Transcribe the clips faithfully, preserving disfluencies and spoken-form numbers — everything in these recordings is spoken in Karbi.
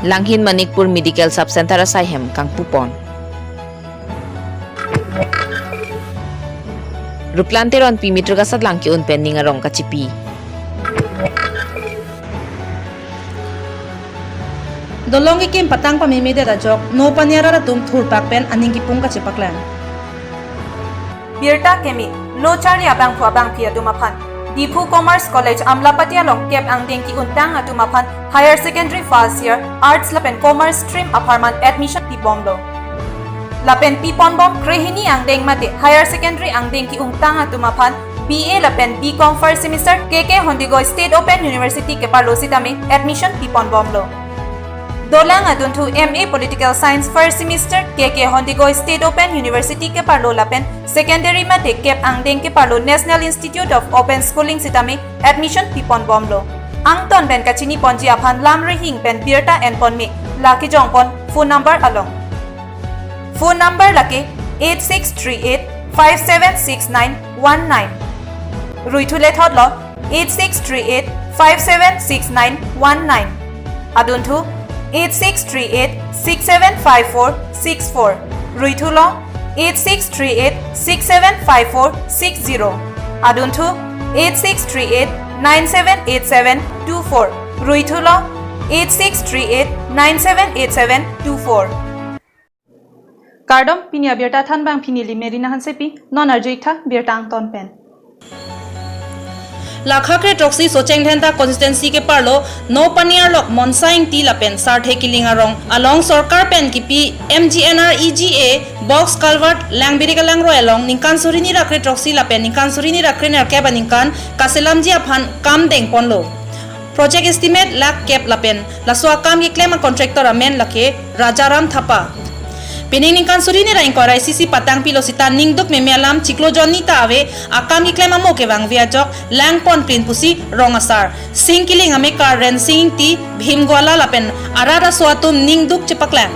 Langhin Manikpur Medical Sub Center asai hem kangpupon. Ruplan Teronpi Mitruk asatlang ke-un pen ning arong kachipi. Dolong kekim patang pamemedet ajok, No Paniar arat atum thurpak pen aning kipung kachepaklang. Birta keme, lo charli abangphu abangphi atum aphan. Diphu Commerce College Amlapati along kep angdeng ki-untang atum aphan Higher Secondary First Year Arts lapen Commerce Stream apharman admission pibomlo. Lapen piponbom krehini angdeng mate Higher Secondary angdeng ki-untang atum aphan B A lapen B Com First Semester K K Hondigoy State Open University keparlo sitame admission piponbomlo. Dolang adunthu M A Political Science First Semester K K Hondigoy State Open University keparlo lapen secondary mate kep angdeng keparlo National Institute of Open Schooling sitame admission piponbomlo. Angton pen kachiniponji aphan lam rihing pen birta enpon me, lake jongpon phone number along. Phone number lake eight six three eight five seven six nine one nine. Ruithu lethotlo eight six three eight five seven six nine one nine. Adunthu eight six three eight six seven five four six four. Ruithulo eight six three eight six seven five four six zero. Adunthu eight six three eight nine seven eight seven two four. Ruithulo eight six three eight nine seven eight seven two four. Kardom, pini abirta thanbang pini Limeri Nahan Sepi, non arju-iktha birta angton pen. Lakha kre throksi Socheng Dhenta constituency keparlo, No Paniar lok Monsa Ingti lapen Sarthe Killing arong along sorkar pen kipi M G N R E G A box culvert Langbirik Alangroi along ningkan suri ni ra kre throksi lapen ningkan suri ni ra kre nerkep aningkan kaselamji aphan kam dengponlo. Project estimate lakh kep lapen laso akam keklem a contractor amen lake Rajaram Thapa. Pining ningkan suri ni ra ingkoi ra isi si patangpilo sita ningduk meme alam chiklo jonni ta ave, akam keklem amo kevangve ajok langpon prin pusi rong asar Sing Killing amekar Rensing Ingti, Bhim Gwala lapen arat aso atum ningduk chepaklang.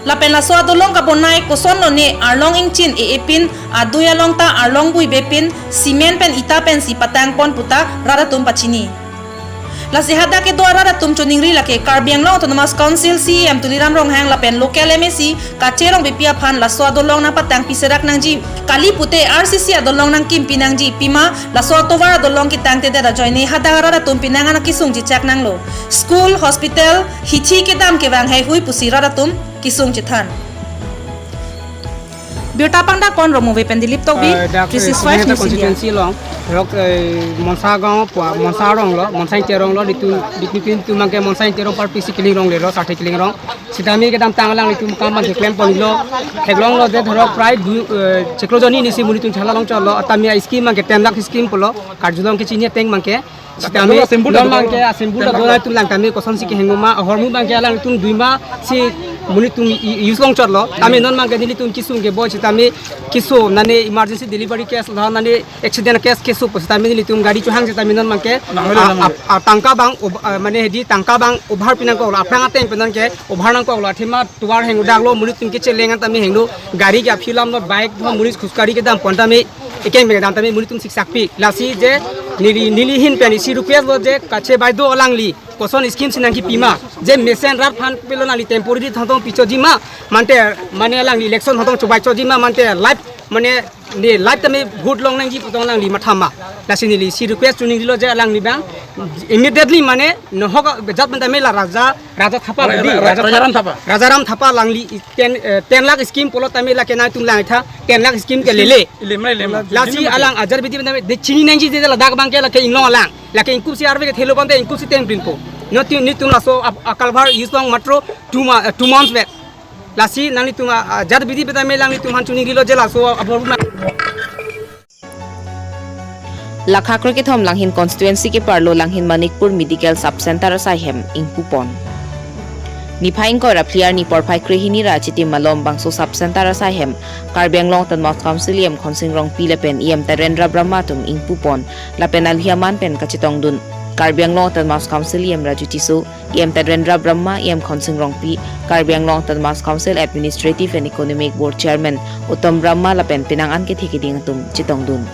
Lapen laso adolong kabonai kosonlone arlong ingchin e-e pin, adui along ta arlong buibe pin, cement pen ita pensi patangpon puta rat atum pachini. Lasi hadak kedo arat atum choningri lake Karbi Anglong Autonomous Council C E M Tuliram Ronghang lapen local M A C Kache Rongpipi aphan laso adolong nangpatangpi serak nangji, kali pute R C C adolong nangkimpi nangji, pima laso atovar adolong ketangtedet ajoine hadak arat atum penang an akesung chechak nanglo. School, hospital, hithi kedam kevang heihui pusi rat atum kesung chethan. Birta pangdakpon Romo Vepen Dilip Tokbi, eh, dak, three six five eh, News India. Constituency along, rok, eh, Monsa gaon pua, Monsa arong lo, Monsa Ingti arong lo, ditu, ditu, ditu mangke Monsa Ingti arong parpisi Killing arong le lo, Sarthe Killing arong. Sitame kedamtang alanglitum kam mangke klemponlo, theklonglo je dhorok prai du, eh, chiklo jonni ni si monit atum chala longchotlo, atami a scheme mangke ten lakh scheme pulo, karjulong kechini ateng mangke. Sitame non mangke a symbol adon atum lang tame kosonsi keheng ma, ahormu mangke alangtum duima si monit atum i-, i-, use longchotlo. Tame non mangke nelitum kesung keboi sitame keso nane emergency delivery case la nane accident case keso pu sitame nelitum gari chohang sitame non mangke a, a, a, tangka abang ob-, a, mane hedi tangka abang over pinangkoklo, aphrang ateng pen non ke over nangkoklo, athema tovar heng odaklo, monit atum kecheleng an tame henglo, gari ke aphi lamlo, bike ho monit khuskari kedam pon tame ekeng beng dam tame monit atum siksakpi. Lasi je neli, neli ahin pen isi request lo je kache baideo alangli koson scheme si nangkipima. Je mesen rat aphan pilo nangli temporary thantong pichojima mante, mane alangli election thantong chobaichojima mante life mane ne life tame vote long nangji putong alangli mathama. Lasi neli isi request choningrilo je alangli abang immediately mane nohok jat pen tame la Raja, Raja Thapa Ra-, bidi, Ra-, Raja Rajaram Thapa. Rajaram Thapa alangli ten, eh, ten lakh scheme pulo tame lake nangtum langtha, ten lakh scheme ke lele. Ilem na ilem. Lasi alang ajat bidi pen tame de chini nangji de ladak abang ke lake inglong alang. Lake ingkup si arve kethelo pante ingkup si teng prinpo. No ti, nelitum laso ap-, a culvert use long matro two ma-, eh, two months back. Lasi nanglitum a, ajat bidi pen tame alanglitum aphan choningrilo je laso abor na. Lakha kre kethom Langhin constituency keparlo Langhin Manikpur Medical Sub Center asai hem ingpupon. Niphai ingkoi ra phli arni porphai krehini ra chitim malom bangso Sub Center asai hem Karbi Anglong Autonomous Council E M Khonsing Rongpi lapen E M Tarendra Brahma atum ingpupon lapen alhiaman pen kachetongdun. Karbi Anglong Autonomous Council E M Raju Tisso, E M Tarendra Brahma, E M Khonsing Rongpi, Karbi Anglong Autonomous Council Administrative and Economic Board Chairman Uttam Brahma lapen penang an kethe keding atum chetongdun.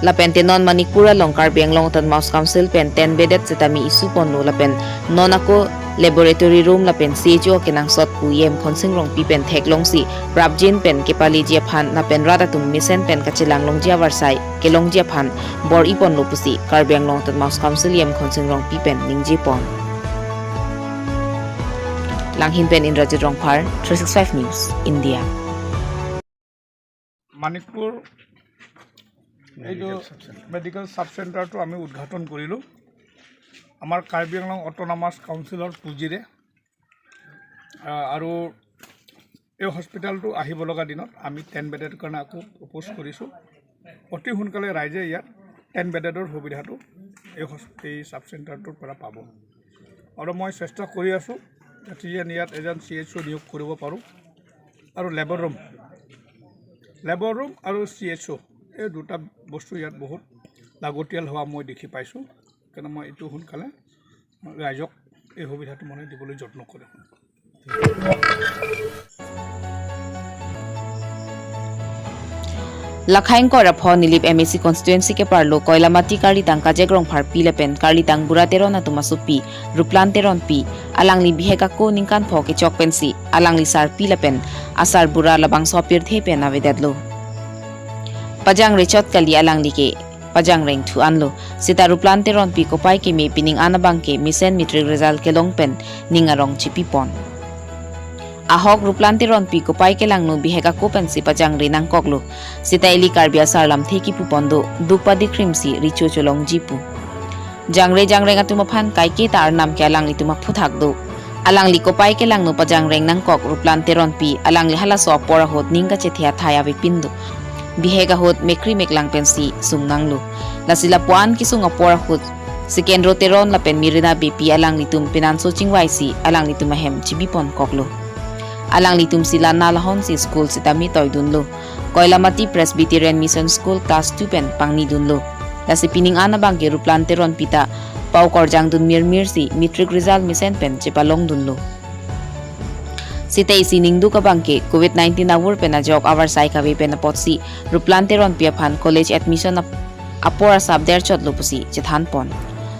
Lapen te non Manikpur along Karbi Anglong Autonomous Council pen tenbedet setame issue ponlo lapen non ako Laboratory room lapen C H O akenangsot pu E M Khonsing Rongpi pen theklongsi prapjin pen kepaleji aphan lapen rat atum mesen pen kachelang longji avarsai kelongji aphan bor-iponlo pusi Karbi Anglong Autonomous Council E M Khonsing Rongpi pen ningjepon. Langhin pen Indrajit Rongphar, three six five News, India. Manikpur এইটো মেডিকেল ছাব চেণ্টাৰটো আমি উদ্ঘাটন কৰিলোঁ আমাৰ কাৰ্বি আংলং অট'নমাছ কাউন্সিলৰ পুঁজিৰে। আহ, আৰু এই হস্পিটেলটো আহিব লগা দিনত আমি টেন বেডৰ কাৰণে আকৌ প্ৰপ'জ কৰিছোঁ। অতি সোনকালে ৰাইজে ইয়াত টেন বেডৰ সুবিধাটো এই হস্প-, এই ছাব চেণ্টাৰটোৰ পৰা পাব। আৰু মই চেষ্টা কৰি আছোঁ যাতে যেন ইয়াত এজন চি এইচ অ' নিয়োগ কৰিব পাৰোঁ। আৰু লেবৰ ৰুম, লেবৰ ৰুম আৰু চি এইচ অ' এই দুটা বস্তু ইয়াত বহুত লাগতিয়াল হোৱা মই দেখি পাইছোঁ। সেইকাৰণে মই এইটো সোনকালে ৰাইজক এই সুবিধাটো মানে দিবলৈ যত্ন কৰিম। Lakhaing Korapho Nilip M A C constituency keparlo Koilamati Karlitang Kajek Rongpharpi lapen Karlitang Bura Teron atum asopi Ruplan Teronpi, alangli bihek ako ningkan pho kechok pensi alangli sarpi lapen asarbura labangso apirthe pen avedetlo. Pajangre chot kali, alangli ke pajangreng thu anlo. Sita Ruplan Teronpi kopai keme pining an abangke mesen matric result kelong pen ning arong chipipon. Ahok Ruplan Teronpi kopai kelangno bihek ako pensi pajangre nangkoklo. Sita ili Karbi asar lamthe kipupon do, duk padik krimsi recho cholongji pu. Jangre jangreng atum aphan kaike ta arnam ke alanglitum aphuthak do. Alangli kopai kelangno pajangreng nangkok Ruplan Teronpi, alangli halaso apor ahut ning kachethe athai avepin do. Bihek ahut mekri meklang pensi sungnanglo. Lasi lapu-an kesung apor ahut Sikendro Teron lapen Mirina Beypi alanglitum penanso chingvaisi alanglitum ahem chibipon koklo. Alanglitum si la-an lahonsi school sitame toidunlo. Koilamati Presbyterian Mission School class two pen pangnidunlo. Lasi pining an abangke Ruplan Teronpi ta pao korjangdun mirmirsi matric result mesen pen chepalongdunlo. Sita isi ningduk abangke covid nineteen avur pen ajok avarsai kave pen apotsi Ruplan Teronpi aphan college admission ap-, apor asap derchotlo pusi chethanpon.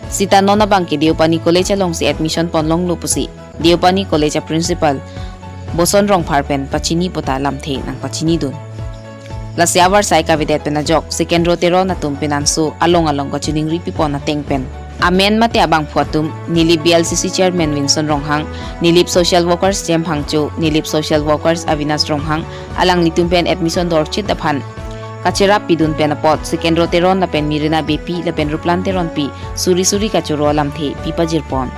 Sita non abangke Deopani College alongsi admission ponlonglo pusi Deopani College a principal Boson Rongphar pen pachini puta lamthe nangpachinidun. Lasi avarsai kavedet pen ajok Sikendro Teron atum penanso along along kachiningri pipon ateng pen amen mate abangphu atum Nilip B L C C chairman Winson Ronghang, Nilip social workers Jem Hangcho, Nilip social workers Avinash Ronghang, alanglitum pen admission dorchit aphan kacherap pidun pen apot Sikendro Teron lapen Mirina Beypi lapen Ruplan Teronpi suri suri kachoro alamthe pipajirpon.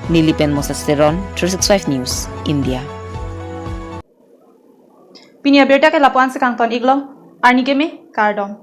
Nilip pen Moses Teron, three six five News, India. Pini abirta ke lapu-an si kangton-iklo, arni keme, kardom.